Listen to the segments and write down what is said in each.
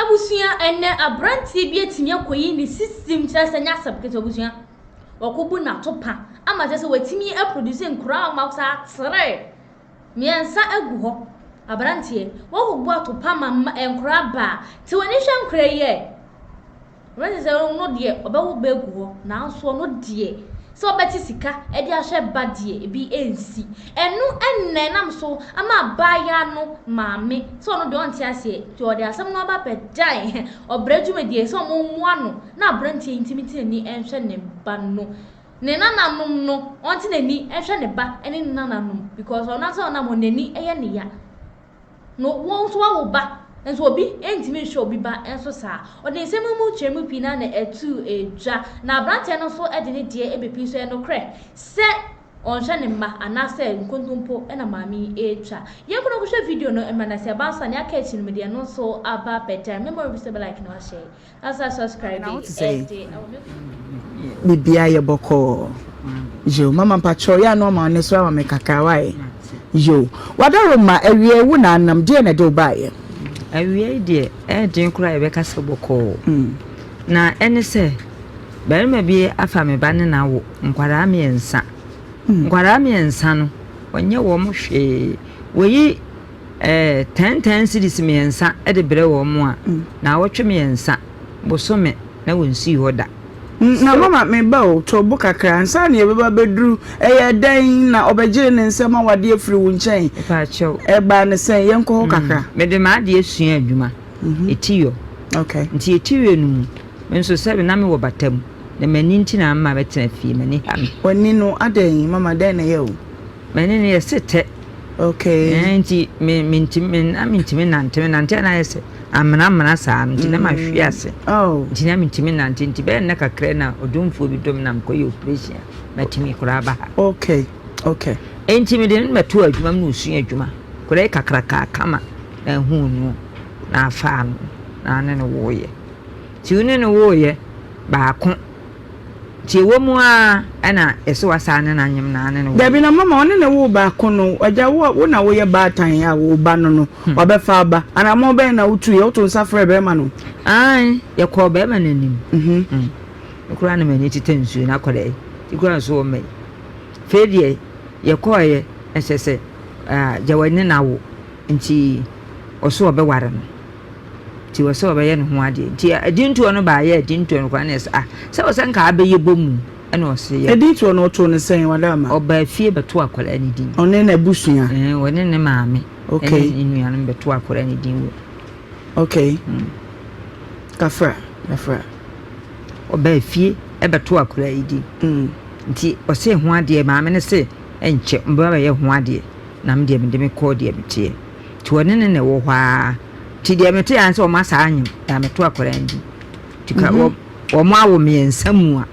Abusua, ɛnnɛ abranteɛ bi atumi akɔyi ne sisim kyerɛ sɛ nyɛ asɛm ketewa abusua. Wakɔbu n'atopa ama kyerɛ sɛ watumi aproduce nkoraa ma saa tere mmiɛnsa agu hɔ. Abranteɛ, wakɔbu atopa ma nkoraa baa. Te w'ani hwɛ nkoraa yi ɛ. Ɔbɛte sɛ ɔno deɛ ɔbɛwo ba agu hɔ nanso ɔno deɛ sɛ ɔbɛte sika de ahwɛ ba deɛ ebi nsi. Ɛno na ɛnam so ama abaayaa no maame sɛ ɔno deɛ ɔnte aseɛ nti ɔde asɛm no aba abɛdan ɔbrɛ dwumadie sɛ wɔmmoa no na aberanteɛ yi ntumi nte n'ani nhwɛ ne ba no. Ne nananom no ɔnte n'ani nhwɛ ne ba ne ne nananom because ɔno ankasa ɔnam hɔ n'ani yɛ ne ya. No wo nso woawo ba nso obi ntumi nhwɛ obi ba nso saa. Ɔde nsɛm yi mu nkyerɛmu pii na na ɛtuu dwa. Na aberanteɛ no nso de ne deɛ bɛpii so. Ɛyɛ nokorɛ sɛ ɔnhwɛ ne mma anaasɛ nkontompo na maame yi retwa. Yɛnkɔ na nkɔhwɛ video no mmra na sɛ ɛba nso a nea aka akyi no mede ɛno nso aba abɛdan. Mɛma wo sɛ bɛ like na wahyɛ. Na wo te sɛn? Biribiara yɛ bɔkɔɔ. Yo, mama mpakyɛw yɛ a na ɔma ne so ama me kakra wae. Yo, wadaroma awiei wo na anam deɛ na ɛde wo baeɛ? Awiei deɛ ɛyɛ den koraa yɛbɛka sɛ bɔkɔɔ. Na ɛne sɛ barima bi afa me ba ne no awo nkwadaa mmiɛnsa. Nkwadaa mmiɛnsa no ɔnyɛ wɔn hwee. Wɔyi Ɛɛ, tɛntɛn cedis mmiɛnsa de brɛ wɔn a, naawɔtwe mmiɛnsa, bosome, na wɔnsii hɔ da. Na mama me ba o, to bo kakra ansa na yɛbɛba abɛduru. Ɛyɛɛ dɛn na ɔbɛgyee ne nsam awadeɛ firii wo nkyɛn? Mepaakyɛw. Ɛbaa no sɛn? Yɛnkɔ hɔ kakra. Mede m'adeɛ sua adwuma, etiyɔ. Okay. Nti etiyɔ no mu, me nso sɛbe na mewɔ bata mu, na m'ani nti na amma mɛtena fie, m'ani ha me. W'ani no, adɛn mama, dɛn na ɛyɛ wo? M'ani no yɛ setɛ. Okay. Ɛɛ nti me me ntumi me na me ntumi nante me nante a na ayɛ sɛ amena amena saa no nti na ma hwe ase. Oh. Nti na me ntumi nante nti bɛyɛ nna kakra na ɔdomfoɔ bi dom na mekɔ yɛ operation a matumi koraa ba ha. Okay. Okay. Nti me de no bɛto adwuma mu na osua adwuma. Koraa yi kakraka kama na ehuu no na afaa no na ane no woeɛ. Nti wo ne no woeɛ baako. Nti ɛwɔ mu ara ɛna yɛse wasan ne no anyem na ne no wo. Dabi na mama ɔne ne woo baako no agya wo wo na woyɛ baatan a wo ba no no wabɛfa aba anammɔn bɛn na wotuiɛ woto nsa frɛɛ bɛrima no. Aane yɛkɔɔ bɛrima no anim me koraa na m'ani tetɛ nsuo no akwadaa yi ti koraa nso wɔ mma yi afei deɛ yɛkɔeɛ na kyerɛ sɛ gya w'ani no awo nti ɔso ɔbɛware no. Nti wɔ sɛ ɔbɛyɛ ne ho adeɛ. Nti adintoɔ no baayɛ adintoɔ no koraa na ɛsɛ ah sɛ wɔ sɛ nka abɛyɛ bɔ mu ɛna ɔse yɛ. Adintoɔ no ɔtoo no sɛn Wadaama? Ɔbaa fie bɛtoo akwadaa no din. Ɔne n'abusua? Ɛɛ ɔne ne maame. Okay. Ɛne ne nuanom bɛtoo akwadaa no din wɔ. Okay. Kafra, kafra. Ɔbaa fie ɛbɛtoo akwadaa yi din. Nti ɔse ho adeɛ maame no se ɛnkyɛ ɔbɛba abɛyɛ ho adeɛ na me deɛ mede me kɔɔ deɛ meteɛ. Nti ɔne no na ɛwɔ hɔ ara. Nti deɛ mete ara ne sɛ wɔn asa anyem na meto akwadaa no din. Nti ka wɔn wɔn awo mmiɛnsa mu a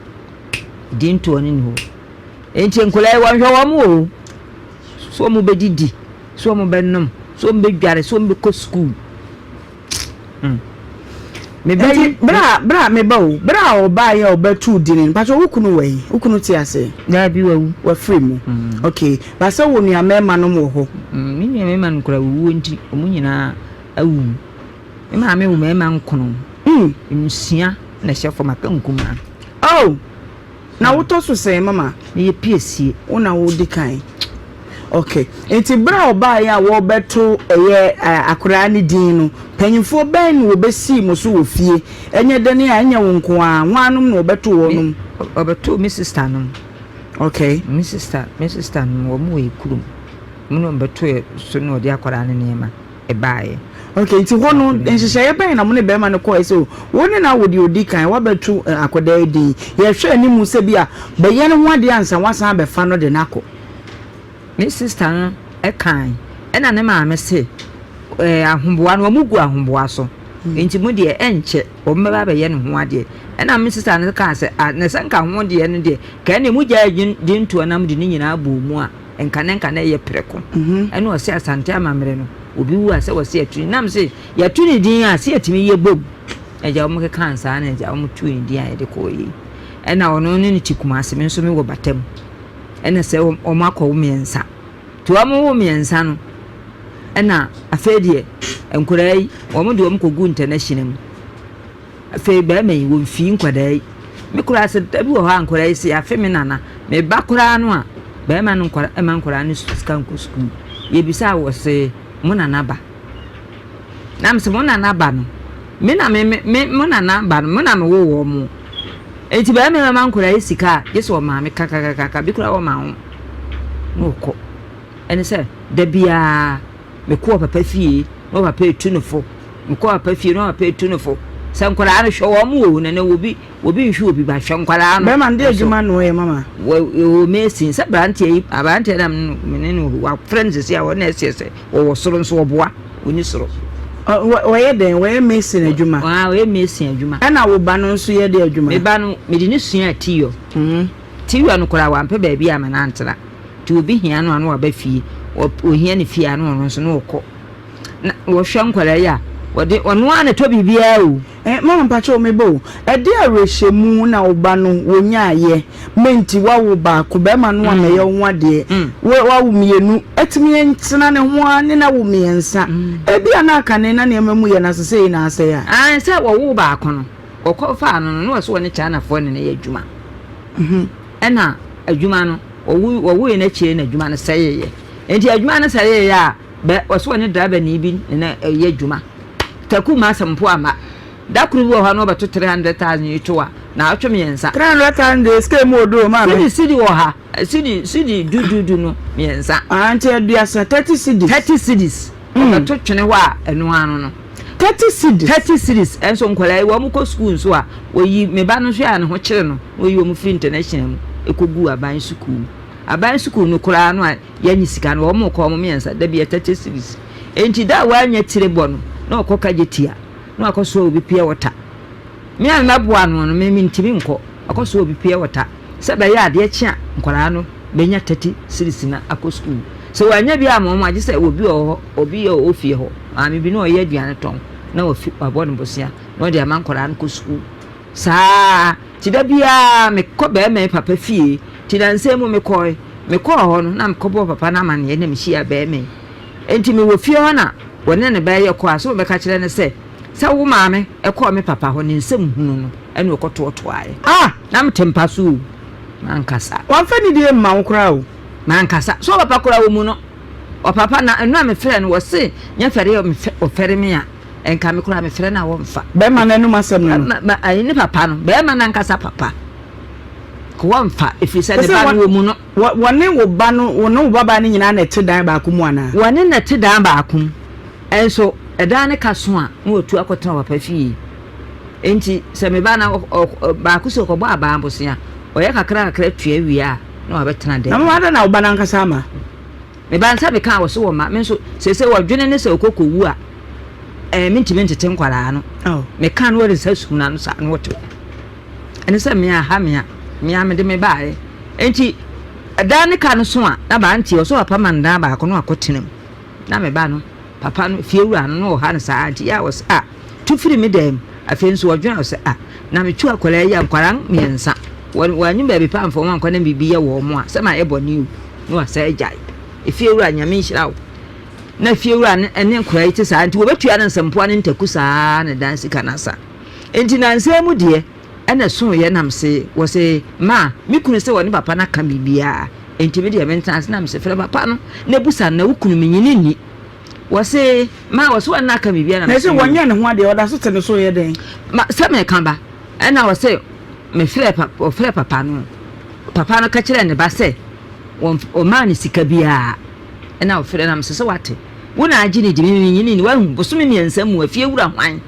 din toɔ no ni hɔ. Nti nkwadaa yi wɔnhwɛ wɔn o. So wɔn bɛdidi, so wɔn bɛnom, so wɔn bɛdware, so wɔn bɛkɔ sukuu. Hmm. Me ba yi. Bra bra me ba o. Bra a ɔbaa yɛ ɔbɛtoo dini no. Pacho wo kunu wɔ he? Wo kunu te ase? Daabi wawu. Wafiri mu. Mm. Okay. Ba sɛ wo nua mmarima nom wɔ hɔ? Mm, me nua mmarima no koraa wuo nti wɔn nyinaa awu. Me maame wo mmarima nkono. Mm. Nsia na ɛhyɛ fam aka nkumaa. Oh. Na wotɔ so sɛn mama? Meyɛ piesie. Wo na wodi kan. Okay. Nti bere a ɔbaeɛ a wɔrebɛto ɛyɛ akoraa ne din no, mpanyinfoɔ bɛn na wɔbɛsii mo so wɔ fie? Ɛnyɛ dɛn a ɛnyɛ wo nko ara, hwannom na wɔbɛtoo wɔnom? Wɔbɛtoo me sista nom. Okay. Me sista, me sista nom, wɔn wɔ yɛ kurom. Wɔn na wɔbɛtoo yɛ so na wɔde akwadaa no nneɛma. ɛbaeɛ. Okay, nti hɔ no nhyehyɛeɛ bɛn na mo ne bɛrima no kɔɛ sɛ wo ne no awo deɛ ɔdi kan woabɛto akwadaa yi din yɛhwɛ anim sɛ bi a bɛyɛ ne ho adeɛ ansa woasan abɛfa no de no akɔ. Me sister no kae ɛna ne maame se ɛɛ ahoboa no wɔn gu ahoboa so nti mo deɛ ɛnkyɛ wɔn bɛba abɛyɛ ne ho adeɛ ɛna me sister no kaa sɛ ah na sɛ nka ho deɛ no deɛ ka ɛne mo gyae dintoɔ na mo de ne nyinaa bɔɔ mu a Nka ne nka na ɛyɛ prɛko. Ɛna ɔse Asante amammerɛ no obi wu a sɛ wɔse yɛto ne nam se yɛto ne din a sɛ yɛtumi yɛ bom. Agya wɔn keka nsaa na agya wɔn too ne din a yɛde kɔɔ yei. Ɛna ɔno ne ne te Kumasi me nso me wɔ Bata mu. Ɛna sɛ wɔn akɔ wo mmiɛnsa. Nti wɔn wo mmiɛnsa no ɛna afei deɛ. Nkwadaa yi, wɔn de wɔn kɔgu international mu. Afei barima yi, wɔmfii nkwadaa yi. Me koraa sɛ da bi wɔ hɔ a nkwadaa yi sɛ yɛafe me nana, me ba koraa no a, barima no nkwadaa ɛma nkwadaa no sika nkɔ sukuu. Yɛbisa a wɔse mo nana ba. Na me sɛ mo nana ba no, me na me me mo nana ba no, mo na me wo wɔn mo. Enti barima yi bɛma nkwadaa yi sika a, gye sɛ ɔmaa me kakakaka bi koraa wɔma ho na ɔkɔ. Ɛne sɛ da biara mekɔ ɔpapa fie na ɔpapa etu no fo. Mekɔ papa fie na ɔpapa etu no fo. Sɛ nkwadaa no hwɛ wɔn o, na na obi obi nhwɛ obi ba hwɛ nkwadaa no. Bɛrima no de adwuma na ɔyɛ mama. Wɔ wɔ mason sɛ aberanteɛ yi aberanteɛ na me ne no wafrɛ no sisi a wɔn na ɛsɛ sɛ wɔwɔ soro nso ɔboa wɔni soro. Wɔyɛ dɛn wɔyɛ mason adwuma. Wɔyɛ mason adwuma. Ɛna wo ba no nso yɛ de adwuma. Me ba no mede ne sua tiyɔ. Tiyɔ no koraa wampɛ baabi a ma no antena. Nti obi hia no a na waba fie, ohia ne fie a na ɔno nso na ɔkɔ. Na wɔhwɛ nkwadaa yi a, wɔde ɔno ara na ɛtɔ biribiara o. Eh, mama mpakyɛw me ba o, ɛde awerɛhyɛmu na wo ba no wonyaayɛ ma nti wawo baako, bɛrima no ammɛyɛ wo ho adeɛ, wawo mmienu, atumi ntena ne ho ara ne no awo mmiɛnsa, ebi a na akane na nneɛma mu yɛ na sesei na asɛe a. Aane, sɛ wɔwoo baako no, wɔkɔfaa no no, na wɔse wɔne Chinafoɔ ne no yɛ adwuma. Ɛna adwuma no, wɔwo wɔwoeɛ no akyire na adwuma no sɛeeɛ. Nti adwuma no sɛeeɛ a, bɛ wɔse wɔne driverni bi ne no yɛ adwuma. Taku ma asɛm mpo amma. Da koro bi wɔ hɔ a na wɔbɛto 300,000 yi to a, naawɔtwe mmiɛnsa. 300,000 deɛ sika mu odu o maame. Sidi sidi wɔ ha, sidi sidi du du du no mmiɛnsa. Ah nti aduasa, 30 cedis. 30 cedis. Wɔbɛto twene hɔ a ɛno ano no. 30 cedis. 30 cedis ɛnso nkwadaa yi wɔn kɔ sukuu nso a wɔyi me ba no nso a ne ho kyere no na wɔyi wɔn firi international mu ɛkɔgu aban sukuu mu. Aban sukuu no koraa no a yɛnye sika no wɔn kɔ wɔn mmiɛnsa da bi yɛ 30 cedis. Enti da a wɔanya tire bɔ no na ɔkɔ kagye tia na wakɔ soa obi pure water. Me a mɛboa no no me mentumi nkɔ akɔ soa obi pure water sɛ bɛyɛ adeɛ kye a nkwadaa no bɛnya 30 cedis na akɔ sukuu. Sɛ wɔannya bi amma wɔn a, gye sɛ obi wɔ hɔ, obi a ɔwɔ fie hɔ, maame bi na ɔyɛ aduane tɔn na wafi wabɔ no bosea na ɔde ama nkwadaa no kɔ sukuu. Saa ara, nti da biara mekɔ barima yi papa fie. Nti nansa yi mu mekɔe, mekɔɔ hɔ no na mekɔbɔɔ papa no amanneɛ na mehyiaa barima yi. Nti mewɔ fie hɔ na wɔne ne ba yi kɔ a, sɛ wɔbɛka kyerɛ no sɛ, sɛ wo maame kɔɔ me papa hɔ ne nsam hunu no ɛna ɔkɔtoɔtoaeɛ. Ah! Na mete mpa so o, mankasa. Wamfa nidie mma wo koraa o. Mankasa. So ɔpapa koraa wɔ mu no? Ɔpapa na ɛno a mefrɛ no wɔse nyɛ fɛre a ɔfɛre me a nka me koraa mefrɛ no a wɔmfa. Bɛrima no anum asɛm no no. Ayi ne papa no bɛrima no ankasa papa wɔmfa ɛfiri sɛ ne ba no wɔ mu no. Wɔne wo ba no wɔne wo babaa no nyinaa na ɛte dan baako mu anaa? Wɔne na ɛte dan baako mu nso ɛdan no ka so a na wɔtu akɔtena papa fie. Enti sɛ me ba no baako sɛ ɔkɔbɔ abaa bosea ɔyɛ kakra kakra tua wie a na wabɛtena dɛm. Na mama adɛn na wo ba no ankasa ama? Me ba nsa mekaa wɔ so wɔ ma me nso seesei wɔdwene ne sɛ ɔkɔ kɔwu a ɛɛ mentumi ntete nkwadaa no. Oh. Meka no wɔde nsa sum n'ano saa na wɔte hɔ. Ɛne sɛ mea ha mea mea mede me baeɛ. Enti ɛdan ne ka no so a na baa nti ɔsɛ papa ma no dan baako na wakɔtena mu. Na me ba no papa no fiewura no na ɔha no saa nti yɛ a wɔsɛ a tu firi me dan mu. Afei nso wɔdwene sɛ a na metu akwadaa yi a nkwadaa mmiɛnsa wɔn wɔanyi baabi pa amfa wɔn ankɔ na biribi yɛ wɔn a sɛ mayɛ bɔne o na wasa agyae. Efiewura Nyame nhyira wo. Na efiewura ne ne nkwadaa yi te saa nti wɔbɛtua no nsɛmpoa ne ntaku saa na dan sika no asa. Nti nansa mu deɛ ɛna ɛsoeɛ nam se wɔ se ma me kunu sɛ wɔne papa no aka biribiara nti me deɛ mentena ase na mese frɛ papa no na busa no na wo kunu menyini nni. Wɔse ma wɔse wɔn aka biribiara na mese. Na ɛsɛ wɔnyɛ ne ho adeɛ ɔda so te ne so yɛ dɛn. Ma sɛ meka ba ɛna wɔse mefrɛ papa wɔfrɛ papa no papa no ka kyerɛ ne ba sɛ wɔn ɔmaa ne sika biara ɛna wɔfrɛ na mese sɛ wate wo na agye ne di me menyini ni wahu bosome mmiɛnsa mu afie wura hwan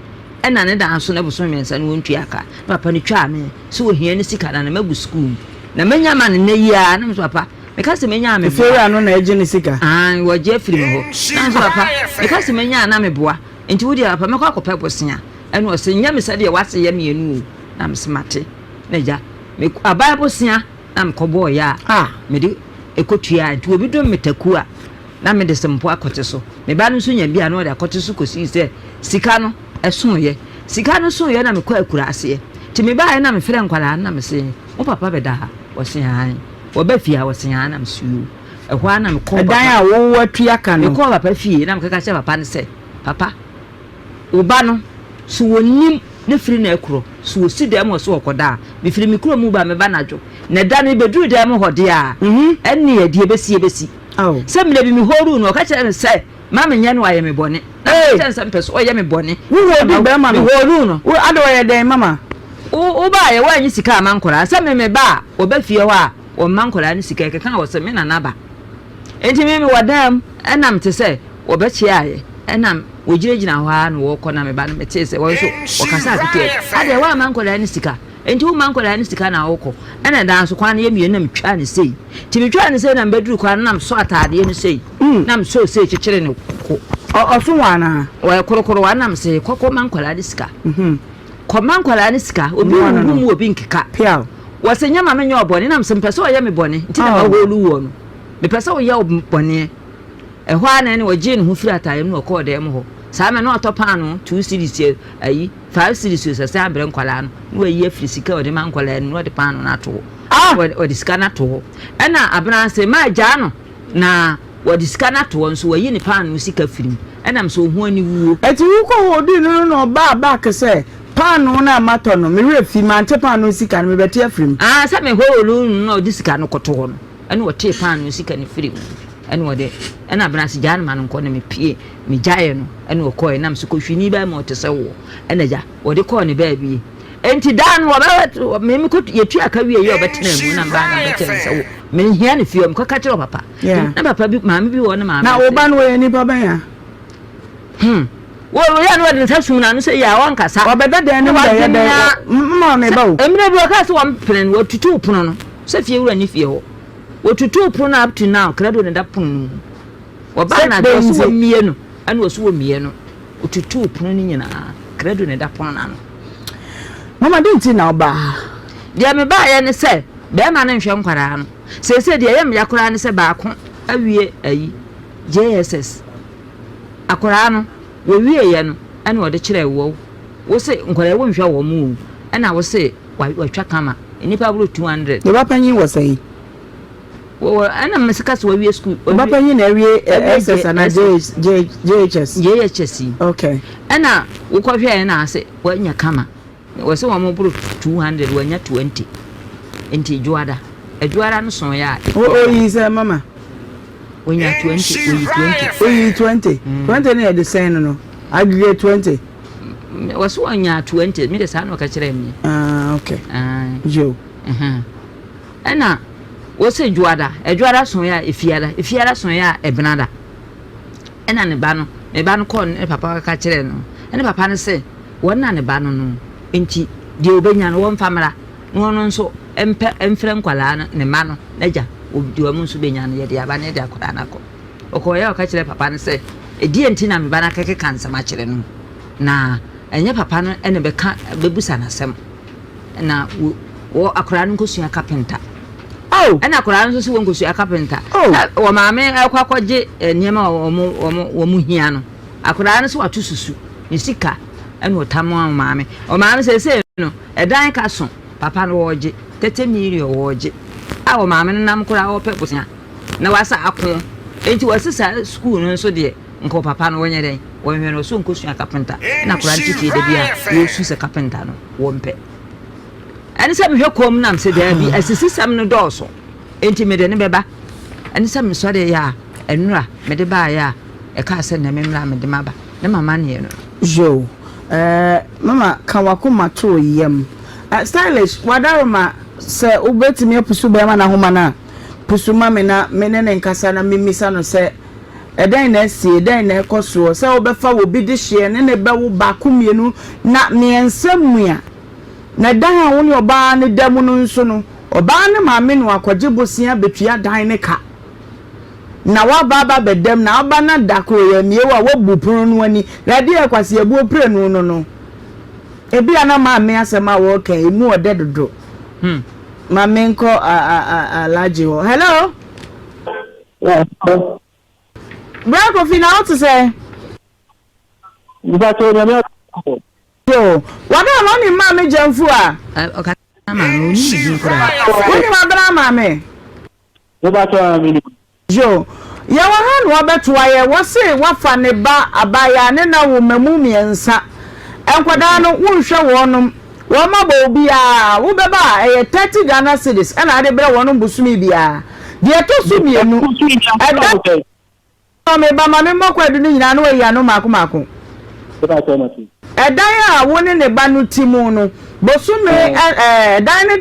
ɛna ne dan so na bosome mmiɛnsa no wɔntua ka na papa no twaa me sɛ ohia ne sika na ne magu sukuu mu na manya ma no nnɛ yi ara na mese papa Meka sɛ menya a meboa. Efiewura no na ɛgye ne sika. Aane, wɔgye afiri me hɔ. Nanso papa, meka sɛ menya a na meboa. Nti wo deɛ papa, mɛkɔ akɔpɛ bosea. Ɛna ɔse, nyɛ me sɛdeɛ w'ase yɛ meɛ no o. Na mese, mate. Na agya, me aban bosea na mekɔbɔeɛ a mede kɔtuaeɛ. Nti obi dom me taku a, na mede sempo akɔte so. Me ba no nso nya bi a na ɔde akɔte so kɔsii sɛ sika no soeɛ. Sika no soeɛ na mekɔɔ akuraaseɛ. Nti mebaeɛ na mefrɛɛ nkwadaa no na mese, mo papa bɛda ha? Wɔse, aane. Wɔba fie a, wɔse aa na mese yoo. Ɛhɔ ara na mekɔɔ papa. Ɛdan a wo atua ka no. Mekɔɔ papa fie na mekɔka kyerɛɛ papa no sɛ, Papa, Wo ba no, so wɔnnim ne firi na ɛkorɔ? So wɔsi dan mu hɔ sɛ wɔkɔda a? Mefiri me kurom reba a, meba anadwo, na da no mebɛduru dan mu hɔ deɛ a, ɛnneɛ deɛ ɛbɛsi ɛbɛsi. Sɛ mmerɛ bi mehoruu no, ɔka kyerɛɛ me sɛ mma menyɛ no ayɛ me bɔne. Na meka kyerɛɛ no sɛ mepɛ sɛ ɔyɛ me bɔne. Wohoruu bɛrima no? Mehoruu no. Wo, ade ɔyɛ dɛn, mama? Wo, wobaeɛ, woanyi sika amma nkwadaa. Sɛ me meba a, wɔba fie hɔ a, wɔmma nkwadaa no sika. Ɛkeka wɔ sɛ me nana ba. Enti me mewɔ dan mu, ɛna mete sɛ wɔbɛkyeaeɛ, ɛna wɔgyinagyina hɔ ara na wɔrekɔ na meba no metee sɛ wɔn nso wɔkasa ketewa bi. Adeɛ woamma nkwadaa no sika, enti womma nkwadaa no sika na wokɔ. Ɛna daa nso kwan no yɛ mmienu na metwaa no sei. Nti metwaa no sei na mebɛduru kwan no na mesɔ ataadeɛ no sei, na mesɔɔ sei kyekyere ne ko. Ɔso wɔ anaa? Ɔyɛ korokorowa na mese kɔ kɔma nkwadaa no sika. Kɔma nkwadaa no sika, obi nhuhu mu obi nkeka. Wɔse nyɛ ma menyɛ ɔbɔne na mese mepɛ sɛ ɔyɛ me bɔne nti na mahoolu woɔ no. Mepɛ sɛ woyɛ wo bɔne. Ɛhɔ ara na ɛne ɔgyee ne ho firii ataaeɛ mu na ɔkɔɔ dan mu hɔ. Saa mmerɛ no na watɔ paanoo two cedis ayi five cedis o sɛ sɛ abrɛ nkwadaa no na wayi afiri sika a ɔde ma nkwadaa no mu na ɔde paanoo no ato hɔ. Ah! Ɔde sika no ato hɔ. Ɛna abena se maa gyaa no na wɔde sika no ato hɔ nso wayi ne paanoo sika firi mu. Ɛna mesɛ wo ho aniwuo. Enti wokɔ hɔ odii no no na ɔbaa back sɛ paanoo no a matɔ no me werɛ fi mante paanoo sika no mebɛte afiri mu. Ah sɛ me hɔɔloo no na ɔde sika no kɔto hɔ no. Ɛna ɔtee paanoo sika no firii mu, ɛna ɔde, ɛna Abenase gyaa no ma no nkɔ, na mepue, megyaeɛ no, ɛna ɔkɔeɛ, na mese kɔhwini bɛɛ ma ɔte sɛ woɔ, ɛna agya, wɔde kɔɔ ne baabi. Enti daa no wɔbɛ, me mekɔ, yɛtua ka wie yɛ ɔbɛtena mu, na mbaa na mbɛkyɛ no sɛ wo, menhia no fie hɔ, mekɔka kyerɛ papa. Na papa bi, maame bi wɔ ne maame. Na wo ba no wɔyɛ nipa bɛn a? Hmm. Wo yɛ no wɔde nsa sum n'ano sɛ yɛ a ɔnkasa. Ɔbɛda dan no mu bɛyɛ dɛn? Mma me ba o. Mmerɛ bi ɔkaa sɛ wɔmpene no, wɔtutuu pono no sɛ fie wura ne fie hɔ. Wɔtutuu pono no up to now, krado na ɛda pono no mu. Wɔbaa no adwo ɔso wɔmmie no, ɛna ɔso wɔmmie no. Wɔtutuu pono no nyinaa, krado na ɛda pono no ano. Mama, dɛn nti na wobaa ha? Deɛ mebaeɛ ne sɛ, bɛrima no nhwɛ nkwadaa no. Seesei deɛ ɛyɛ me ya koraa ne sɛ baako awie ayi, JSS. Akwadaa no, wɔwieeɛ no, ɛna ɔde kyerɛɛ wo, wo se nkwadaa yi wonhwɛ wɔn o, ɛna wo se watwa kama, nnipa boro 200. Ne ba panyin wɔ sɛn? Wɔ ɛna mese ka sɛ wawie school. Ne ba panyin na awie SS ana JHS? JHS yi. Okay. Ɛna wokɔhwɛɛ na ase wanya kama. Wɔse wɔn boro 200 wɔanya 20 nti dwoada adwoada no soeɛ a. Oyi sɛ mama. Onya 20 oyi 20. Oyi 20 20 no yɛ de sɛn no no aggregate 20. Wɔse wɔnya 20 mi de saa na ɔka kyerɛ mi. Ah okay. Ah. Yo. Ɛna wɔse dwoada adwoada soeɛ a efiada efiada soeɛ a ɛbenada ɛna ne ba no ne ba no kɔɔ ne papa kaka kyerɛ no ɛne papa no se. Wɔn na ne ba no no, enti deɛ ɔbɛnya no wɔmfa mmra, na ɔno nso mpɛ mfrɛ nkwadaa no, ne mma no, n'agya, deɛ wɔn nso bɛnya no, yɛde aba na yɛde akwadaa no akɔ. Ɔkɔeɛ a ɔka kyerɛɛ papa no sɛ, ɛdeɛn nti na me ba no akɛkeka nsɛm akyerɛ no? Na ɛnyɛ papa no na bɛka bɛbusa no asɛm. Na wɔ akwadaa no nkɔsua kapenta. Oh. Ɛna akwadaa no nso sɛ wɔnkɔsua kapenta. Oh. Sɛ wɔ maame ɛkɔ akɔgye nneɛma a wɔn wɔn wɔn hia no. Akwadaa no sɛ wato susu ne sika ɛna ɔtam a ɔmaame. Ɔmaame seesei no ɛdan ka so papa no wɔregye 30 million wɔregye a ɔmaame no nam koraa ɔrepɛ bosea na wasa ako enti wɔse saa sukuu no nso deɛ nka ɔpapa no wɔnyɛ dɛn wɔnhwɛ no ɔsɛ ɔnkɔsua kapenta ɛna akwadaa no te fie da bi a wɔresu sɛ kapenta no wɔmpɛ ɛne sɛ mehwɛ kɔm nam sɛ daabi asisisɛm no dɔɔso enti mede no bɛba ɛne sɛ mesɔre yɛ a ɛnora mede baeɛ a Ɛkaa sɛ nɛ me mmra mede maba ne m'amaneɛ no. Yoo eh mama ka wakoma to wo yam eh stylish wadaroma sɛ wobɛtumi apusu bɛɛma no ahoma no a pusu ma me na me ne no nkasa na memmisa no sɛ ɛdɛn na asie dɛn na ɛkɔ soɔ sɛ wobɛfa obi dehyeɛ ne ne bɛwo baako mmienu na mmiɛnsa mua na dan a wo ne ɔbaa no da mu no nso no ɔbaa no maame no akɔgye bosea bɛtua dan no ka. Na waba aba abɛda mu, na aba na da koro yɛ mmie wo a woabu pono no ani, na ɛdeɛ yɛ kwaseabuo prenu no no. Ebia na maame asɛm a wɔreka yi, emu ɔdɛ dodo. Hmm. Ma menkɔ Alhaji hɔ. Hello? Yeah. Bra Kofi, na wote sɛ? Mpakyɛ Onyame adom. Yo, wada na ɔne maame Gyamfu a? Ɔka maame, onim ne din koraa. Wonim abena maame? Mepakyɛw aa menim. Yo. Yɛwɔ ha na wabɛtoa yɛ. Wɔse wafa ne ba abaayaa ne no awo mmamu mmiɛnsa. Nkwadaa no wonhwɛ wɔnom. Wɔn abɔ obiara. Wobɛba a ɛyɛ 30 Ghana cedis ɛna ade brɛ wɔnom bosome biara. Deɛ ɛtɔ so mmienu, ɛda. Ɔ me ba, ma memmɔ kwaadu no nyinaa na wayi ano mmaako mmaako. Ɛdan a wo ne ne ba no te mu no, bosome ɛ, ɛdan no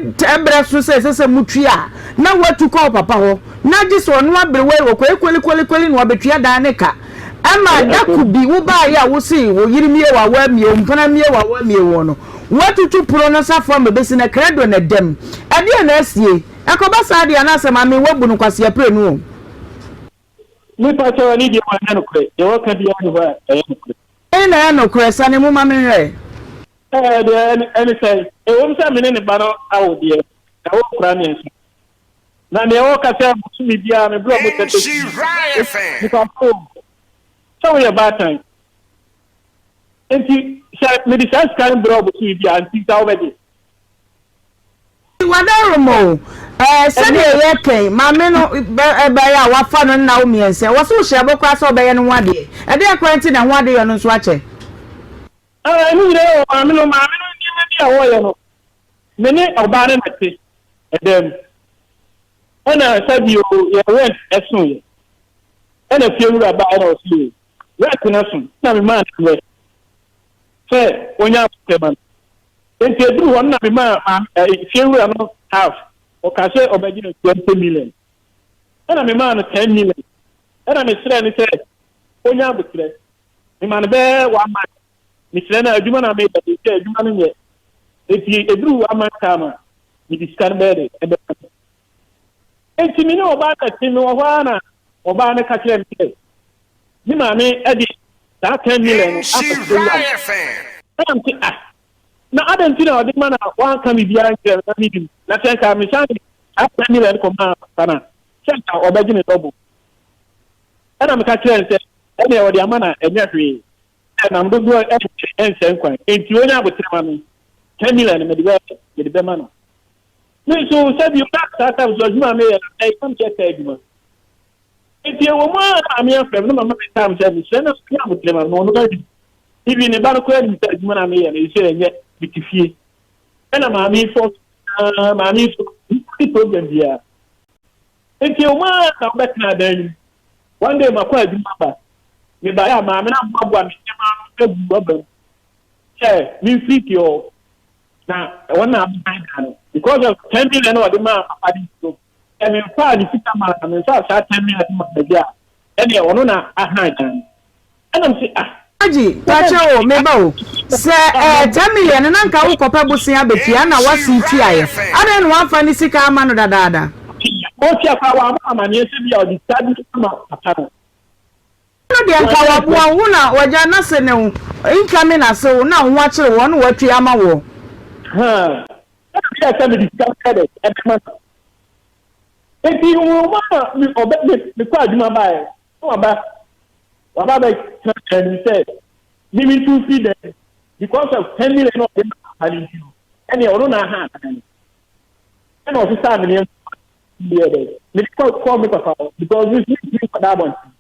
berɛ so sɛ ɛsɛ sɛ motua a, na woatu kɔ wo papa hɔ, na gye sɛ ɔno aberewa yi ɔkɔyɛ kolikolilikoli na wabɛtua dan no ka. Ɛma da ko bi wobaeɛ a wose wo yere mmie wo a woammie, wo mpena mmie wo a woammie woɔ no, woatutu pono no safoa ma ɛbɛsi na krado na ɛda mu. Ɛdeɛn na asie? Ɛkɔba saa deɛ a na asɛ maame woabu no kwasea prenu o. Mepa kyɛw ɛne deɛ wanyɛ nokorɛ, deɛ wɔka biara nni hɔ a ɛyɛ nokorɛ. Dɛn na ɛyɛ nokorɛ? Sane mu ma menhwɛ. Ɛɛ deɛ ɛne sɛn? Ɛwom sɛ me ne ne ba no awo deɛ, ɛwɔ nkwadaa mmiɛnsa. Na deɛ wɔka sɛ bosome biara me brɛ ɔmo tɛtɛ sika no, mepa kyɛw o, sɛ woyɛ baatan nti sɛ mede saa sika no brɛ wo bosome biara nti nka wobɛgye? Wadaroma o, ɛɛ sɛdeɛ yɛkɛn maame no bɛyɛ a wafa no nna wo mmiɛnsa wɔ so hyɛ bɔ koraa sɛ ɔbɛyɛ no ho adeɛ ɛdeɛ koraa nti na ho adeyɔ no nso akyɛ. Ɛɛ ne nyinaa wɔ maame no maame no nneɛma bi a wɔyɛ no me ne ɔbaa no na te ɛdan mu ɛna sɛbi o yɛ rent ɛso yɛ ɛna fie wura baa ɛna ɔsi o rent no so na me maa no rent sɛ onya abotɛ ma no. Enti eduruu hɔ no na memaa maame ɛɛ fiewura no half. Ɔkaa sɛ ɔbɛgye no 20 million. Ɛna memaa no 10 million. Ɛna mesrɛɛ no sɛ ɔnya aboterɛ. Memaa no bɛyɛ one month. Mesrɛ no a adwuma no a meyɛ no sɛ adwuma no nyɛ. Enti eduruu one month time a mede sika no bɛyɛ dɛ ɛbɛma no. Enti me ne ɔbaa no te mewɔ hɔ ara na ɔbaa no ka kyerɛɛ me sɛ ne maame de saa 10 million no ama fiewura no. Ɛna mese ah na adɛn nti na ɔde ma na wanka biribiara nkyerɛ me na menim na sɛ nka mesan de saa 10 million no kɔmaa papa no a sɛ nka ɔbɛgye ne double. Ɛna meka kyerɛɛ no sɛ ɛneɛ ɔde ama na ɛnyɛ hwee sɛ nam dodoɔ ɛnkyɛ ɛnsɛ nkwan enti ɔnya aboterɛ ma me 10 million no mede bɛ mede bɛma no. Me nso sɛ bio na saa time so adwuma a meyɛ no ɛyɛ na mehyɛ kaa adwuma. Enti ɛwɔ mu ara na maame afrɛ me na mama me time sɛ mesrɛ na menya aboterɛ ma me na ɔno adi. Even ne ba no koraa nim sɛ adwuma no a meyɛ no ɛsɛ ɛnyɛ mete fie. Ɛna maame yi fɔ aa maame yi so nni problem biara. Enti ɛwɔ mu ara na wobɛtena dan no mu. One day makɔ adwuma aba. Mebaeɛ a maame no aboaboa me nneɛma ano agu rɔba mu sɛ memfiri fie hɔ. Na wɔn na abɛhan dan no because of 10 million na ɔde maa papa no nti no. Sɛ memfaa ne sika maa no, memfaa saa 10 million no maa no deɛ a, ɛnneɛ ɔno na ahan dan no. Ɛna mese, ah. Agye, pakyɛ o, me ba o, sɛ ɛɛ 10 million no na nka wokɔpɛ bosea abɛtua na woasen tuaeɛ, adɛn na woamfa ne sika amma no dadaada? Ɔtua koraa, wammɔ amaneɛ sɛ bi a ɔde sika bi ama papa no. Ɔno deɛ nka waboa wo, wo na wagya n'ase ne wo incoming ase wo na wo ho akyere wo, ɔno watua ama woɔ. Haa. Ɛna meyɛɛ sɛ mede sika bɛyɛ dɛ ɛbɛma no. Enti nwoma a me ɔbɛ me mekɔ adwuma baeɛ na waba waba abɛtena dan no mu sɛ me mentu mfiri dan mu because of 10 million na ɔde ma papa no nti no ɛneɛ ɔno na aha dan no. Ɛna ɔsesaa me nneɛma meyɛ dɛ mede kɔ kɔɔ me papa hɔ because me nso mentumi nkɔda abɔnten.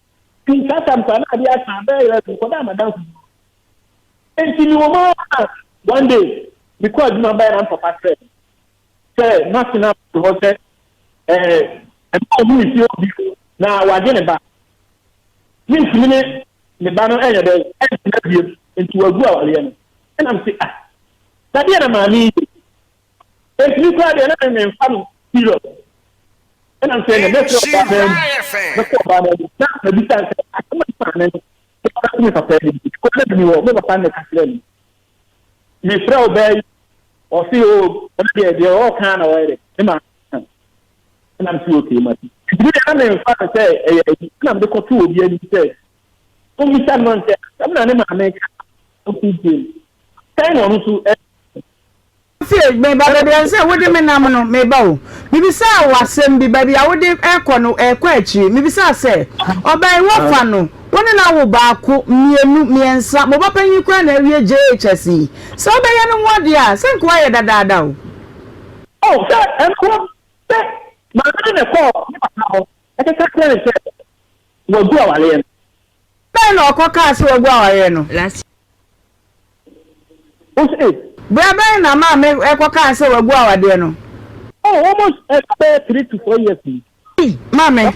Nti saa tam koraa na adeɛ asa bɛyɛ 11 mekɔdaa m'adamfo bi hɔ. Enti mewɔ mu ara na one day mekɔɔ adwuma baeɛ na me papa frɛɛ me sɛ matena hɔ sɛ ɛɛ ɛma ɔhu ne fie hɔ bio na wagye ne ba. Mentumi ne ne ba no ɛnyɛ dɛ ɛntena bio nti wagu awareɛ no. Ɛna mese ah na deɛ na maame yi yɛ. Enti me koraa deɛ na me memfa no serious. Ɛna mese ɛnɛ mɛfrɛ ɔbaa no anim mɛkɔ ɔbaa no anim na mabisa no sɛ asɛm a maame no Mekɔka me papa anim nti kɔ na meni hɔ, me papa na ɛka kyerɛɛ me. Mefrɛ ɔbaa yi, ɔse o, ɔno deɛ deɛ ɔɔka na ɔyɛ dɛ, ne maame ka. Ɛna mese okay, mate. Nti me deɛ na memfa no sɛ ɛyɛ ayi, ɛna mede kɔtoo obi anim sɛ ɔmmisa no ma no sɛ asɛm na ne maame ka ɔnto ntie no. Sɛn na ɔno nso Afei, meba baabi a ɛsɛ sɛ wode me nam no, meba o. Mebisaa wo asɛm bi, baabi a wode rekɔ no, ɛrekɔ akyiri. Mebisaa sɛ, Ɔbaa yi, woafa no, wo ne no awo baako, mmienu, mmiɛnsa, mo ba panyin koraa na awie JHS yi. Sɛ wobɛyɛ no ho adeɛ a, sɛ nka woayɛ dadaada o. Oh, sɛ ɛno hɔ, sɛ maame no na ɛkɔɔ ne papa hɔ, ɛkeka kyerɛɛ no sɛ. Wagu awareɛ no. Bɛn na ɔkɔ kaa sɛ wagu awareɛ no? Last. Wo se. Berɛ bɛn na maame kɔ kaa sɛ wagu awadeɛ no? Oh almost ɛka bɛyɛ 3 to 4 years ni. Maame.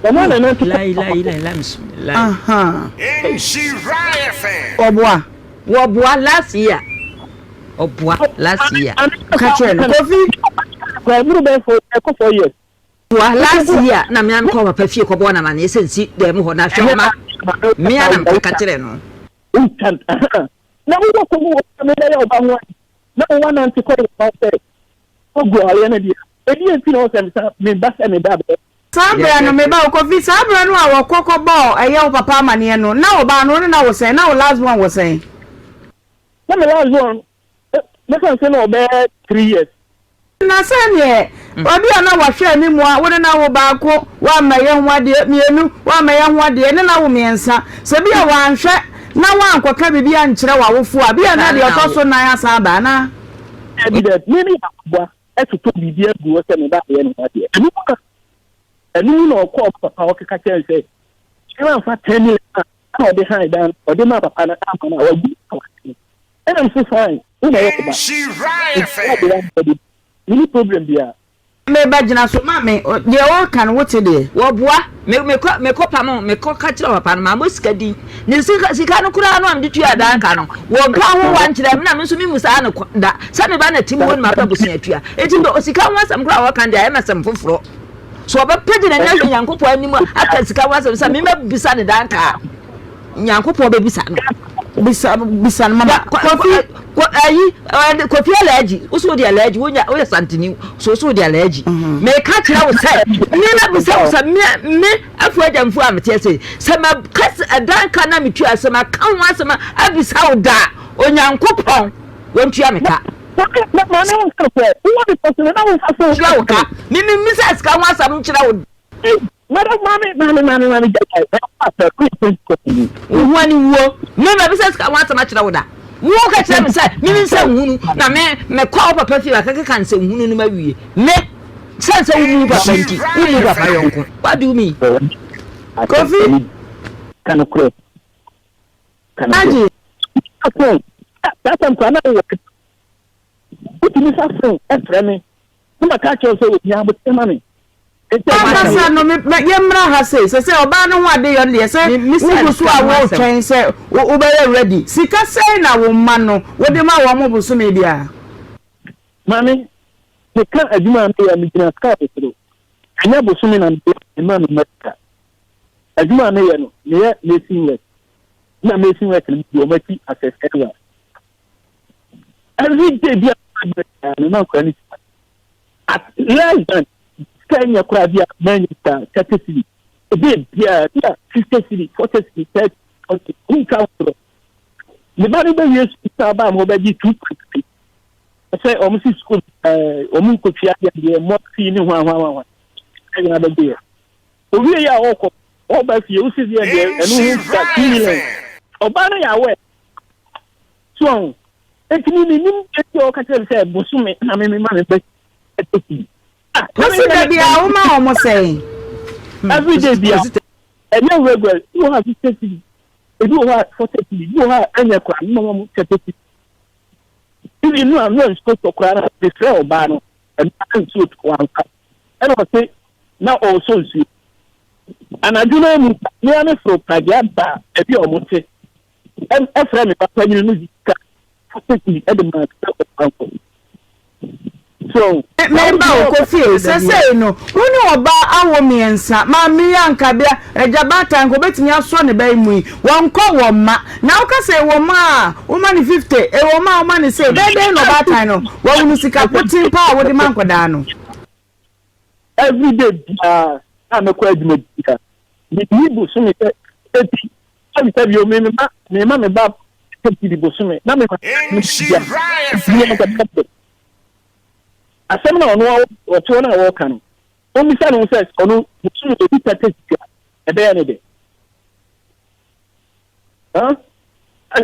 Ɔno na nante. Lai lai lai lai lai. Aha. Wɔboa. Wɔboa last year. Ɔboa last year. Ka kyerɛ no Kofi. Ɛmuru bɛyɛ 4, ɛkɔ 4 years. Boa last year na mmea mekɔ papa fie kɔbɔ na amaneɛ sɛ nsi dɛm hɔ na hwɛ ɔma mmea na mekaka kyerɛ no. Na wowɔ kɔ mu wɔ mebɛyɛ ɔba ho na wowɔ nante kɔ wɔ ba sɛ ogu awareɛ no deɛ ɛdi nti na ɔsɛ mesa meba sɛ meba bɛyɛ. Saa berɛ no meba wo Kofi, saa berɛ no a wɔkɔ kɔbɔɔ ɛyɛ wo papa amaneɛ no na ɔbaa no wo ne no awo sɛn, na wo last born wɔ sɛn? Na me last born mɛka sɛ na ɔbɛyɛ 3 years. Na sɛdeɛ obi a na wahwɛ anim a wo ne no awo baako, woammɛyɛ ho adeɛ, mmienu, woammɛyɛ ho adeɛ, ne no awo mmiɛnsa. Sɛ bi a wanhwɛ na woankɔka biribi ankyerɛ w'awofoɔ a, bi a na deɛ ɔtɔ so nnan asan aba anaa? Dabi, dabi, me ne aboa totɔ biribi agu hɔ sɛ me ba bɛyɛ ne ho adeɛ. Ɛno mu na, ɛno mu na ɔkɔɔ papa hɔ keka kyerɛɛ no sɛ, sɛ wamfa 10 million a na ɔde han dan no, ɔde maa papa no amma no a, wagu awadeɛ no. Ɛna mese fine, wo na ɛyɛ wo ba. Nti wo de w'adeɛ de, menni problem biara. Me ba gyina so ma me, deɛ ɔreka no wote deɛ. Wɔboa, me mekɔ mekɔ pam mekɔ ka kyerɛ papa no mammɔ sika din ne sika sika no koraa no a mede tua dan ka no wɔnka ho wa nkyerɛ me na me nso memu saa no da sɛ me ba na tim hɔ no mapɛ bosea tua enti sika ho asɛm koraa a wɔka deɛ ayɛ masɛm foforɔ. So ɔbɛpagya n'ani ahwɛ Nyankopɔn anim aka sika ho asɛm sɛ mema bisa ne dan ka a, Nyankopɔn bɛbisa no. Bisa bisa no mama. Kofi ayi Kofi Alhaji, wo so wode Alhaji, wonya woyɛ santini, so so wode Alhaji. Mhm. Meka kyerɛ wo sɛ mema bisa wo sɛ me me afu agyamfo a mete ase sɛ maka ɛdan ka na metua sɛ maka ho asɛm abisa wo da Onyankopɔn wɔntua me ka. Maame wo nka sɛ wowɔ de pɔsene na womfa so. Tua wo ka. Me me mmisa sika ho asɛm nkyerɛ wo. Madam maame maame maame maame gya gya ɛwɔ asɛ kò yɛ pentikɔs ni. Wo ho ani wuo. Me ma bisa sika ho asɛm akyerɛ wo da. Wo ka kyerɛ me sɛ me me nsɛnhunu na me me kɔ wo papa fie akɛkeka nsɛnhunu no ma wie. Me sɛn sɛ wo mu papa nti wo mu papa yɔnko. What do you mean? Kofi. Ka nokorɛ. Ka nokorɛ. Agye. Saa tam koraa na wowɔ wotumi fa fon frɛ me na maka akyerɛ wo sɛ ohia aboterɛ ma me. Ankasa no yɛmmra ha sei sɛ sɛ ɔbaa no ho ade yɔ no deɛ sɛ wogu so a woretwɛn sɛ wobɛyɛ ready. Sika sɛn na wo mma no wode ma wɔn bosome biara? Maame, meka adwuma a meyɛ a megyina sika soro. Ɛnyɛ bosome na mema me mma sika. Adwuma a meyɛ no, meyɛ mason work. Na mason work no medi wɔn akyi as a server. Every day bi a mema nkwadaa no sika. At less than sika nyɛ koraa bi a manya sika 30 cedi. Ebi biara bi a 50 cedi, 40 cedi, 30, 40, wontwa wo torɔ. Ne ba no bɛwie sukuu san baa ma ɔbɛgye 2.5. Sɛ wɔn si sukuu ɛɛ wɔn nkotwia deɛ deɛ mmɔ fii ne ho ahoahoa. Ɛnyɛ abɛgye yɛ. Owie yɛ a ɔkɔ ɔba fie wosi deɛ deɛ ɛno ho sika 2 million. Ɔbaa no yɛ awɛ. So ɔho. Eti mi mi nim eti ɔka kyerɛ mi sɛ bosome na mi mi ma mi bɛ ɛtɔ fi. Wosi da bi a woma wɔn sɛn? Every day bi a ɛnyɛ regular ebi wɔ hɔ a 50 cedi, ebi wɔ hɔ a 40 cedi, ebi wɔ hɔ a ɛnyɛ koraa mi ma wɔn 30 cedi. Ebi nu a nu a nsuo tɔ koraa na de frɛ ɔbaa no ɛnu a nsuo tɔ wanfa ɛna ɔse na ɔresɔ nsuo. Anadwo no mu mmea me foro pragea ba ebi a wɔn te ɛfrɛ me papa nyina no sika 40 cedi ɛde maa sɛ ɔkwanfo. So Meba wo Kofi sɛsɛi no wo ne ɔbaa awo mmiɛnsa maame yi anka bia agya baatan nka obetumi asɔ ne ba yi mu yi wɔnkɔ wɔn mma na woka sɛ ɛwɔ mu a woma ne 50 ɛwɔ mu a woma ne sei bɛyɛ dɛn na ɔbaatan no wahunu sika poten paa a wode ma nkɔdaa no. Every day biara a mɛkɔ adwuma biara meyi bosome sɛ eti sɛbi sɛbi o mema mema me ba 30 bosome na mema ne bia bia asɛm na ɔno ɔte hɔ no a wɔreka no ɔmmisa ne ho sɛ ɔno bosome obi 30 cedi a ɛbɛyɛ ne dɛ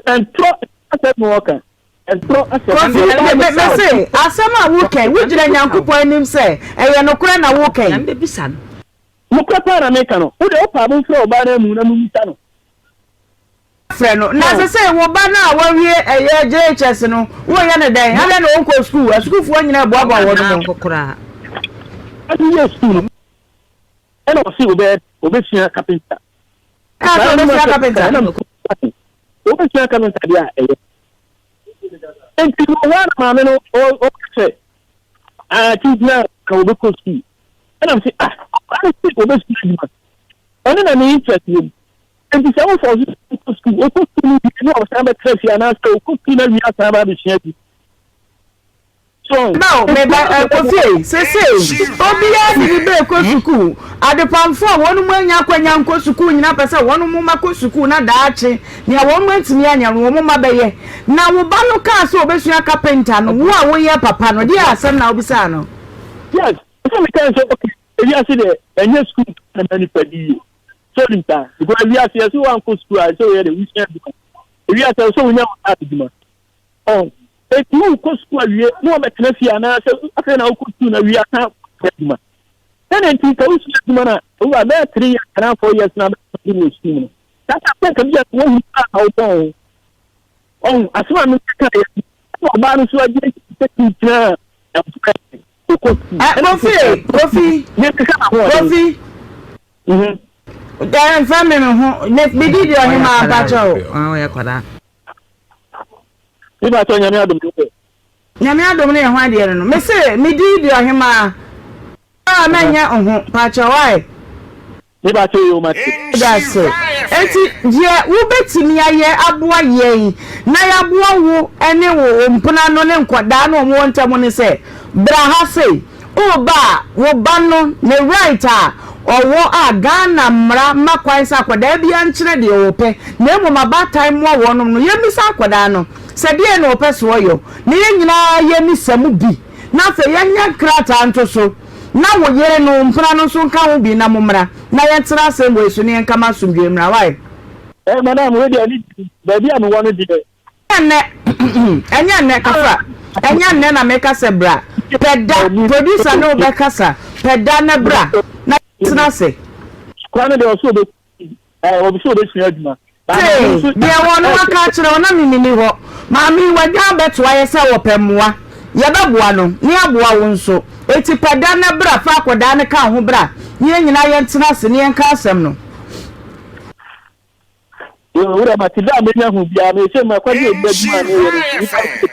ɛntorɔ asɛm na wɔka ɛntorɔ asɛm. Kofi me me se asɛm a woka yi wogyina Nyankopɔn anim sɛ ɛyɛ nokorɛ na woka yi. Nyame bɛbisa no. Nokorɛ paa na meka no, wo deɛ wopɛ a momfrɛ ɔbaa no amu na mommisa no. Frɛ no. Na sesei wo ba no a wawie ɛyɛ JHS no, woreyɛ no dɛn? Adɛn na ɔnkɔɔ sukuu? Asukuufoɔ nyinaa reboaboa wɔn ho. Ɔde wiee sukuu no, ɛna ɔse ɔbɛyɛ ɔbɛsua kapenta. Ɛna sɛ ɔbɛsua kapenta? Ɔbɛsua kapenta deɛ a ɛyɛ. Nti wɔ hɔ a na maame no ɔka sɛ, ah, kyinkyina ka ɔbɛkɔ sukuu. Ɛna mese, ah, ɔbaa no se ɔbɛsua adwuma. Ɔno na ne interest wɔ mu. Enti sɛ wo force no kɔ sukuu, ɔkɔ sukuu no wie na ɔsan bɛtra fie anaasɛ ɔkɔ sukuu no awie asan aba abɛsua adwuma. So Meba o, meba ɛ, Kofi ei, sesei obiara de ne ba rekɔ sukuu. Adepamfoɔ a wɔn anya akwanya nkɔ sukuu nyinaa pɛ sɛ wɔn mma kɔ sukuu na daakye nea wɔn antumi anyɛ no wɔn mma bɛyɛ. Na wo ba no kaa sɛ ɔbɛsua kapenta no, wo a woyɛ papa no, deɛ asɛm na wobisaa no? Yes, ɛna mekae sɛ okay, ewiase deɛ ɛnyɛ sukuu nko na ɛma nipa di yie. So wonim saa? Because ewiase yɛse woankɔ sukuu a ɛsɛ woyɛ dɛ wosua adwuma. Ewiase ɛsɛ sɛ wonya wo nsa adwuma. Ɔn, eti wokɔ sukuu awie na wɔbɛtena fie anaasɛ afei na wokɔ sukuu na awie asan akɔ adwuma. Sɛdeɛ nti sɛ wosua adwuma no a, owura bɛyɛ three years anaa four years na abɛtena wɔ sukuu mu no. Saa ta sɛ nka bi a wohu a wobɔn ho. Ɔn, asɛm a meka yɛ ɛna ɔbaa no so agye sɛ kyinkyina a ɛmfa ɔkɔ sukuu. Ɛ, Kofi, Kofi, Kofi. Dɛ nfa mi me ho ne me di deɛ ɔhemaa mpakyɛ o. Ɔyɛ akwadaa. Me pakyɛ nyame adom ne yɛ. Nyame adom ne yɛ ho adeɛ no no me se me di deɛ ɔhemaa a mɛnyɛ ho pakyɛ why. Me pakyɛ yoo mate. Medase. Enti deɛ wobɛtumi ayɛ aboa yɛn na yɛaboa wo ne wo mpena no ne nkwadaa no a wɔwɔ ntam ne sɛ, bra ha sei. Woreba a, wo ba no ne right a ɔwɔ a Ghana mmara ma kwan sɛ akwadaa biara nkyerɛ deɛ ɔpɛ na mmom abaatan mmoa wɔnom no, yɛmmisa akwadaa no sɛ deɛn na ɔpɛ sɛ ɔyɔ na yɛn nyinaa yɛmmisa mu bi na afei yɛnyɛ nkrataa nto so na wo yere no, wo mpena no nso nka ho bi na mommra na yɛntena asɛm wei so na yɛnka ma asomdwoeɛ mmra. Wai? Eh madam wei deɛ ne baabi a mewɔ no deɛ. Ɛnyɛ nnɛ, ɛnyɛ nnɛ, Kafra, ɛnyɛ nnɛ na meka sɛ bra. Pɛ da, producer ne wo bɛkasa, pɛ da na bra na yɛntena ase. Kwan no deɛ ɔsɛ ɔbɛ ɛɛ ɔbɛ sɛ ɔbɛsua adwuma. Tee, deɛ wɔn aka akyerɛ wo na me menni hɔ. Maame yi wadwan abɛtoa yɛ sɛ ɔpɛ mmoa. Yɛbɛboa no, na yɛaboa wo nso. Enti pɛ da na bra fa akwadaa no ka wo ho bra na yɛn nyinaa yɛntena ase na yɛnka asɛm no. Owura mate da a menya ho biara mese makwagye obi adwuma a meyɛ no nti nipa se.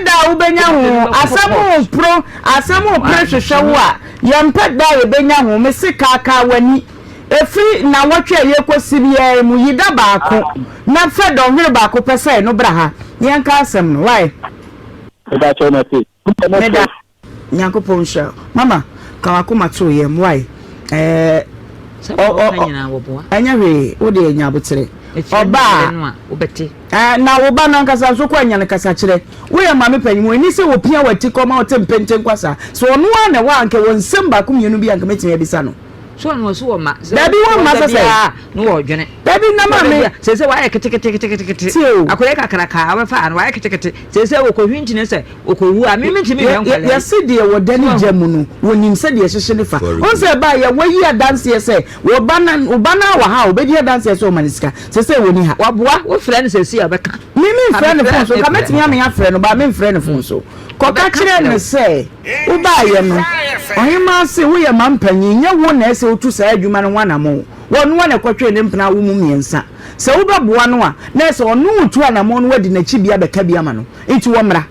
Da a wobɛnya ho asɛm repro asɛm repre hwehwɛ wo a yɛmpɛ da a yɛbɛnya ho mese kaakaa w'ani ɛfiri nnawɔtwe a yɛrekɔsi biara mu yi da baako na fɛ dɔnhwere baako pɛ sɛ no bra ha na yɛnka asɛm no why. Mepakyɛw mate. Meda. Nyankopɔn nhyira wo mama ka wakoma to yam why ɛɛ ɔ ɔ ɛnyɛ hwee wo deɛ nya abotere ɔbaa ɛɛ na wo ba nankasa nso kɔ anya no kasakyerɛ woyɛ maame panyin mu ɛni sɛ wɔpia wati kɔ ma ɔte mpenten kwasa so ɔno ara na ɛwɔ anka wɔ nsɛm baako mmienu bi anka mɛtumi abisa no. So ɔno ɔso wɔ ma. Dabi wɔn ma sɛ sɛ. No wɔ dwene. Dabi na maame. Sɛ sɛ wayɛ ketekete. Tie o. Akɔyɛ kakraka abɛfa ano wayɛ ketekete. Sɛ sɛ wɔkɔ hwintini sɛ wɔkɔ wu a me mentumi nhwɛ nkwadaa yi. Yɛse deɛ wɔda ne gya mu no wɔnim sɛdeɛ ɛhyehye ne fa. Wohu sɛ ɛbaa yɛ wayi adanseɛ sɛ wo ba no wo ba no ara wɔ ha a ɔbɛdi adanseɛ sɛ ɔma no sika. Sɛ sɛ wɔni ha. Waboa wofrɛ no sɛsi a ɔbɛka. Me memfrɛ no phone so nka mɛtumi ame afrɛ no but memfrɛ no phone so. Kɔka kyerɛ no sɛ wobaeɛ no, ɔhemaa se woyɛ mampanyin, nyɛ wo na ɛsɛ wotu saa adwuma no ho anamɔn. Wɔnoa na ɛkɔtwee ne mpena awo mu mmiɛnsa. Sɛ wobɛboa no a, na ɛsɛ ɔno retu anamɔn no wadi n'akyi bi abɛka bi ama no. Nti wɔmmra.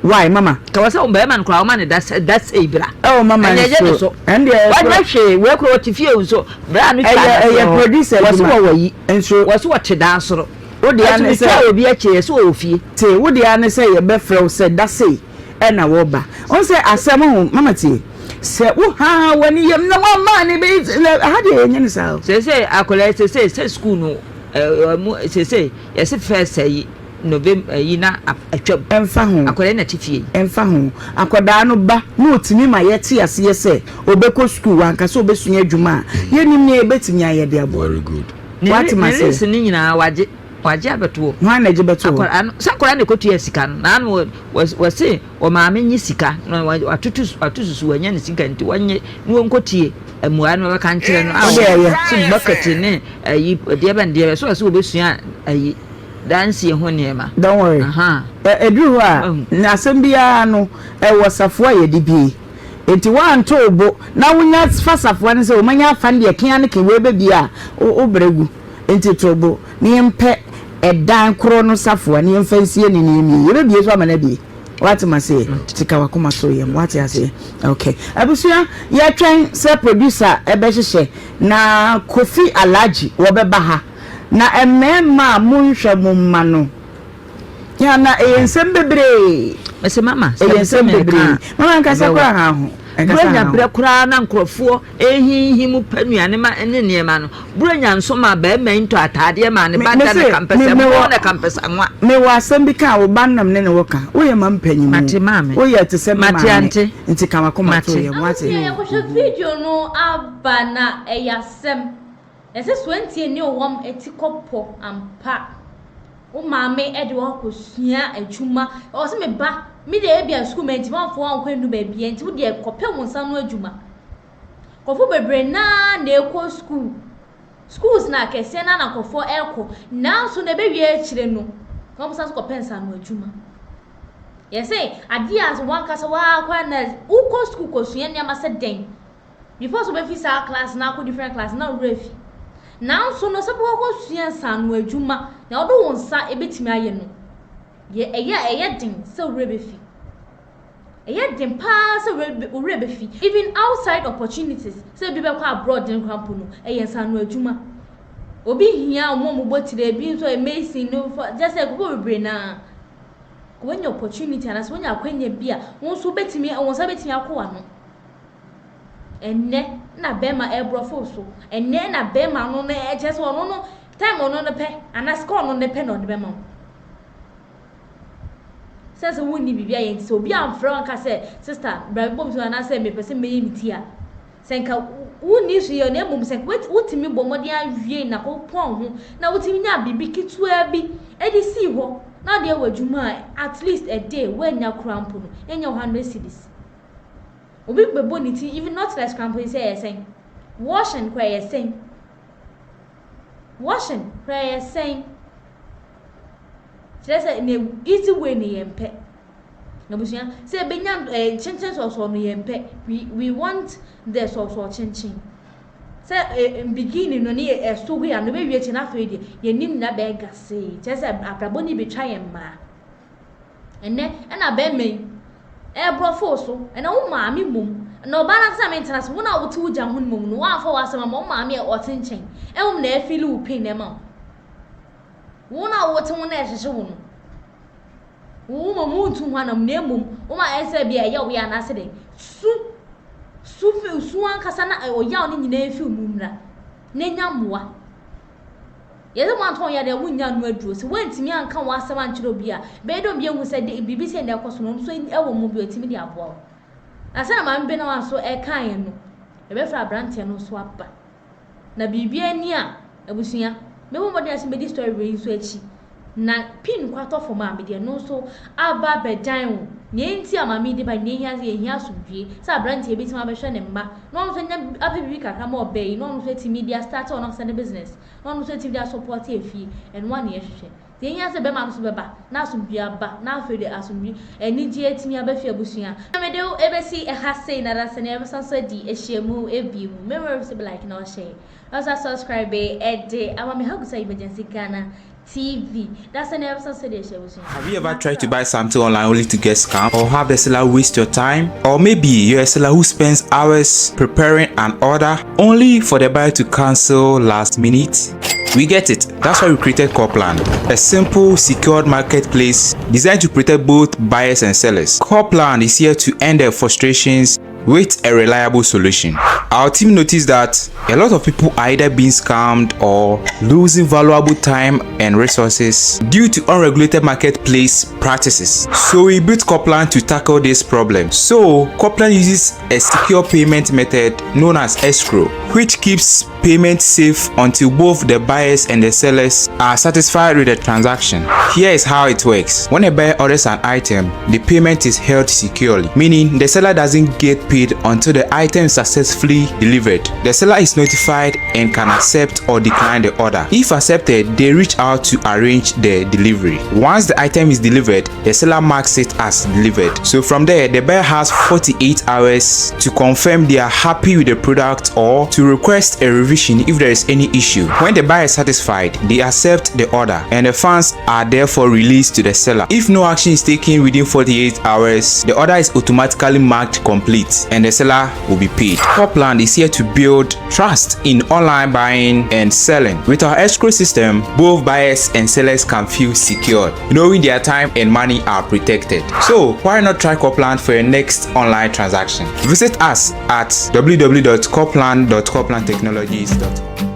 Why, mama? Ka wɔ sɛ wo bɛrima no koraa woma no da da sei bra. Oh, mama Ɛnyɛ yɛ ne so. Ɛndeɛ Wanyɛ hwee, wei koraa ɔte fie nso. Bra no twa Ɛyɛ n'aseɛ ɛyɛ hɔ. producer Wɔse adwuma. wɔwɔ yi. Nso. Wɔse wɔte dan soro. Wo deɛ Ɛnso ne sɛ. metwaa obi akyi yɛse wɔwɔ fie. Te, wo deɛ ne sɛ yɛbɛfrɛ wo sɛ da sei ɛna wɔba. Wohu sɛ asɛm ho, mama tie. Sɛ wo haa w'ani yam na wamma ne bi, ɛha deɛ yɛnyɛ no saa o. Seesei akwadaa yi seesei sɛ sukuu no ɛɛ ɔmo seesei yɛse first ayi November ayi na atwam. Ɛmfa ho. Akwadaa yi na ɛte fie yi. Ɛmfa ho. Akwadaa no ba na ɔtumi ma yɛte aseɛ sɛ ɔbɛkɔ sukuu, wanka sɛ ɔbɛsua adwuma a, yɛnnim nea yɛbɛtumi ayɛ de aboa no. Very good. Woate Ne m'aseɛ? list no nyinaa wagye. Wagye abɛto hɔ. Hwan na ɛgye bɛto hɔ? Akwadaa no, sɛ akwadaa na ɛkɔtua sika no, na ano wɔse ɔmaame nye sika na watoto wato susu wanya ne sika nti wɔnye na wɔnkɔtie. Mmuaeɛ no bɛka nkyerɛ no a Wode ɛyɛ. sɛ bucket ne ayi deɛ bɛn deɛ bɛn so ɛsɛ wɔbɛsua ayi dansie ho nneɛma. Don't worry. Aha. Ɛduru hɔ a, Wahu. na asɛm biara no, ɛwɔ safoa a yɛde bie. Enti woanto wo bo na wonya fa safoa no sɛ wɔmanya afa no deɛ kea ne ke wei bɛbie a, wo brɛ gu. Enti to wo bo na yɛmpɛ ɛdan korɔ no safoa na yɛmfa nsie ne na yɛmmie. Yɛbɛbie so ama no abie. Woate m'aseɛ? Nti ka w'akoma to yam. Woate aseɛ? Okay. Abusua, yɛtwɛn sɛ producer bɛhyehyɛ na Kofi Alhaji wɔbɛba ha. Na mmarima a monhwɛ mo mma no. Ya na ɛyɛ nsɛm bebree. Mese mama, sɛ Ɛyɛ mesɛ nsɛm meka bebree. a, Mama nkasa ɛbɛwɔ. koraa ha ho. Nkasa Buronya ha ho. berɛ koraa na nkurɔfoɔ rehinhim pɛ nnuane ma ne nneɛma no. Buronya nso maa barima yi ntɔ ataadeɛ maa ne Me ba da mese ne me kampɛsɛ mewɔ mmɔ ne kampɛsɛ nwa. mewɔ asɛm bi ka a wo ba nam ne ne wo ka. Woyɛ ma mpanyimu. Mate maame. Woyɛ te sɛ me Mate maame. ante. Nti ka w'akoma to Mate. yam. Wate? Abusua yɛkɔhwɛ video no aba na ɛyɛ asɛm. Ɛsɛ soantie ne ɔwam atikɔpɔ ampa. Wo maame de wo akɔsua adwuma. Ɔse me ba, me deɛ ebia sukuu mantumi amfa wo ankɔ annu baabiara nti wo deɛ kɔpɛ wo nsa ano adwuma. Nkurɔfoɔ bebree no ara na ɛkɔ sukuu. Schools no akɛseɛ no ara na nkurɔfoɔ ɛkɔ. Nanso na ɛbɛwie akyire no, na wɔsan so kɔpɛ nsa ano adwuma. Yɛse adeɛ a wankasa woara na wokɔ sukuu kɔsua nneɛma sɛ dɛn. Before sɛ wobɛfi saa class no akɔ different class na wo werɛ afi. Nanso no sɛ wobɛkɔ akɔsua nsaano adwuma na wode wo nsa ɛbɛtumi ayɛ no, yɛ ɛyɛ a ɛyɛ den sɛ wo werɛ bɛfi. Ɛyɛ den paa sɛ wo werɛ bɛfi. Even outside opportunities sɛ ebi bɛkɔ abroad no koraa mpo no, ɛyɛ nsaano adwuma. Obi hia wɔn a wɔbɔ tire, ebi nso yɛ mason no, kyerɛ sɛ nkurɔfoɔ bebree naa. Woanya opportunity anaasɛ woanya akwanya bi a, wo nso wobɛtumi, wo nsa bɛtumi akɔ w'ano. Ɛnnɛ na bɛrima ɛreborɔfo so. Ɛnnɛ na bɛrima no no ɛkyerɛ sɛ ɔno no time ɔno no pɛ anaa sika ɔno no pɛ na ɔde bɛma wo. Sɛ sɛ wonni biribi ayɛ nti sɛ obi amfrɛ wo anka sɛ sister bra bɛbɔ me ti anaasɛ mepɛ sɛ mɛyɛ me ti a sɛ nka wonni so yɛ na mmom sɛ nka wotumi bɔ mmɔden awie na kɔpɔn ho na wotumi nya biribi ketewa bi de sii hɔ na wode ayɛ w'adwuma a at least a day woannya koraa mpo no ɛnyɛ 100 cedis. Obi bɛbɔ ne ti even not less koraa mpo sɛ ɛyɛ sɛn washing koraa ɛyɛ sɛn washing koraa ɛyɛ sɛn kyerɛ sɛ ne easy way ne yɛn pɛ abusua sɛ ebenya ɛɛ eh, kyenkyen sɔsɔ no yɛn pɛ we we want the sɔsɔ kyenkyen sɛ eh, beginning no ne yɛ ɛso hɔ yɛ ano bɛwie akyi n'afei deɛ yɛn nim nyinaa bɛyɛ gasee kyerɛ sɛ abrabɔ ne betwa yɛn mmaa. Ɛnnɛ ɛna bɛrima yi ɛreborɔfo so, ɛnɛ wo maame mmom, na ɔbaa no ankasa mentena ase, wo na wote wo gya ho no mmom no, woamfa w'asɛm amma wo maame a ɔte nkyɛn, mmom na ɛfeeli wo pain ɛma wo. Wo na wote ho na ɛhyehye wo no, wo mmom wontu ho anam, na mmom woma ɛsɛ bi a ɛyɛ wo yɛ anaasɛ dɛn, su, su, su ankasa na ɔyaw no nyinaa fi wo mu mmra, na nya mmoa. Yɛse woantɔn yadeɛ a wonnya ano aduro. Sɛ woantumi anka w'asɛm ankyerɛ obi a, bɛyɛ dɛ obi ahu sɛ de biribi sei na ɛkɔ so no, ɔno nso wɔ mu bi a ɔtumi de aboa wo. Na sɛdeɛ maame Benawa nso ɛkaeɛ no, yɛbɛfrɛ aberanteɛ no nso aba. Na biribiara ni a, abusua, mɛbɔ mmɔden a sɛ mɛdi story wei nso akyi. Na pin kɔ atɔ fam a, mede ɛno nso aba abɛdan wo. Nea enti a maame yi de ba, nea ehia sɛ yɛhia asomdwie, sɛ aberanteɛ bɛtumi abɛhwɛ ne mma, na ɔno nso anya apɛ biribi kakra ma ɔbaa yi, na ɔno nso atumi de astarte ɔno ankasa ne business, na ɔno nso atumi de asɔpɔte efie, ɛno ara na yɛhwehwɛ. Deɛ ehia sɛ bɛrima no nso bɛba, na asomdwie aba, na afei deɛ asomdwie, anigyeɛ atumi aba fie abusua. Na mede wo ɛbɛsi ɛha sei na dasani yɛbɛsan so adi ahyiamu bio. Me werɛ sɛ bɛ like na ɔhyɛ. Na ɔsan subscribe ɛde ama me Hagusa Emergency Ghana TV. Dasani yɛbɛsan so adi ahyiamu so. Have you ever tried to buy something online only to get scammed or have the seller waste your time? Or maybe you're a seller who spends hours preparing an order only for the buyer to cancel last minute? We get it. That's why we created Corplan, a simple, secured marketplace designed to protect both buyers and sellers. Corplan is here to end their frustrations with a reliable solution. Our team noticed that a lot of people are either being scammed or losing valuable time and resources due to unregulated marketplace practices. So we built Corplan to tackle this problem. So Corplan uses a secure payment method known as escrow, which keeps payment safe until both the buyers and the sellers are satisfied with the transaction. Here is how it works. When a buyer orders an item, the payment is held securely, meaning the seller doesn't get paid paid until the item is successfully delivered. The seller is notified and can accept or decline the order. If accepted, they reach out to arrange the delivery. Once the item is delivered, the seller marks it as delivered. So from there, the buyer has 48 hours to confirm they are happy with the product or to request a revision if there is any issue. When the buyer is satisfied, they accept the order and the funds are therefore released to the seller. If no action is taken within 48 hours, the order is automatically marked complete and the seller will be paid. Copland is here to build trust in online buying and selling. With our escrow system, both buyers and sellers can feel secured, knowing their time and money are protected. So why not try Copland for your next online transaction? Visit us at www.copland.coplandtechnologies.com.